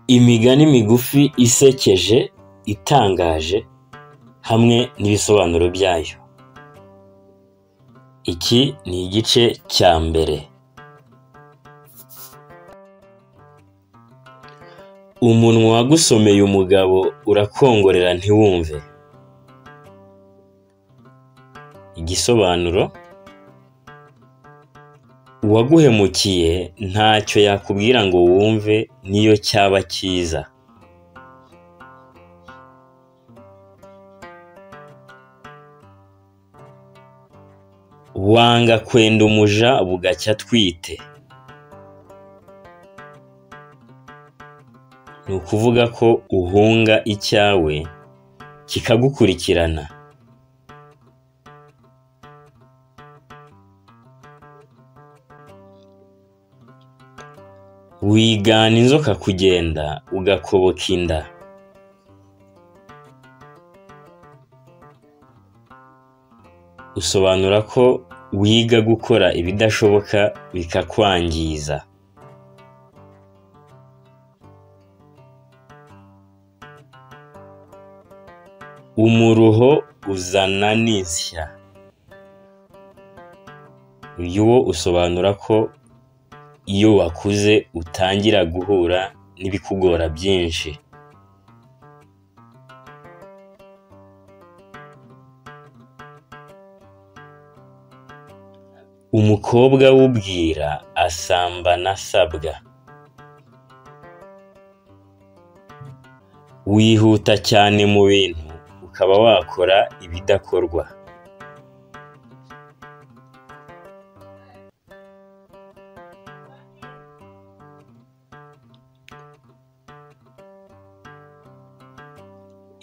Imigani migufi isekeje, itangaje hamwe n'ibisobanuro byayo. Iki ni igice cya mbere. Umunwa wagusomeye umugabo urakongorera ntiwumve. Igisobanuro: uwaguhemukiye ntacyo yakubwira ngo wumve niyo cyaba cyiza. Wanga kwenda umuja bugacya atwite. Ni ukuvuga ko uhunga icyawe kikagukurikirana. Wigana inzoka kugenda ugakoboka inda. Usobanura ko wiga gukora ibidashoboka bikakwangiza. Umuruho uzana n'insya. Uyu wo usobanura ko iyo wakuze utangira guhura n'ibikugora byinshi. Umukobwa w'ubwira asambana asabwa. Wihuta cyane mu bintu ukaba wakora ibidakorwa.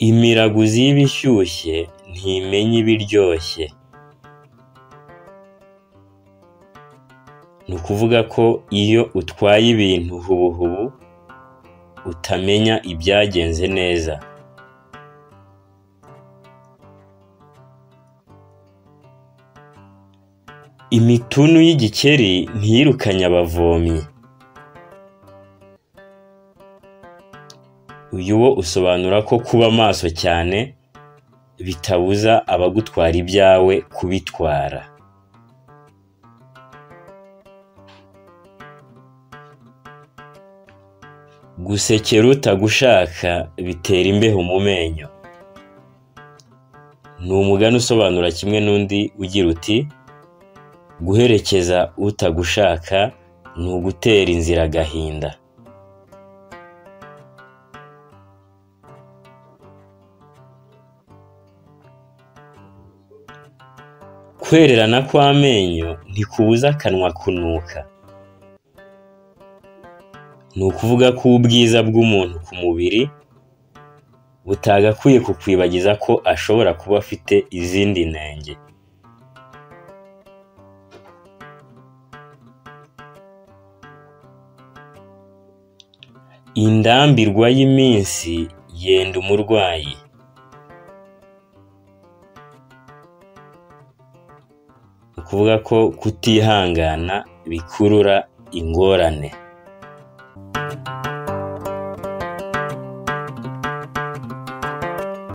Imiraguzi y'ibishyushye ntimenya ibiryoshye. Ni ukuvuga ko iyo utwaye ibintu hubuhubu utamenya ibyagenze neza. Imitunu y'igikeri ntiyirukanye abavomyi. Uyu wo usobanura ko kuba maso cyane bitabuza abagutwara ibyawe kubitwara. Gusekera utagushaka bitera imbeho mu menyo. Ni umugani usobanura kimwe n'undi ugira uti guherekeza utagushaka ni ugutera inzira agahinda. Kwererana kw'amenyo ntikubuza akanwa kunuka. Ni ukuvuga ko ubwiza bw'umuntu ku mubiri butagakwiye kukwibagiza ko ashobora kuba afite izindi nenge. Indambirwa y'iminsi yenda umurwayi. Ni ukuvuga ko kutihangana bikurura ingorane.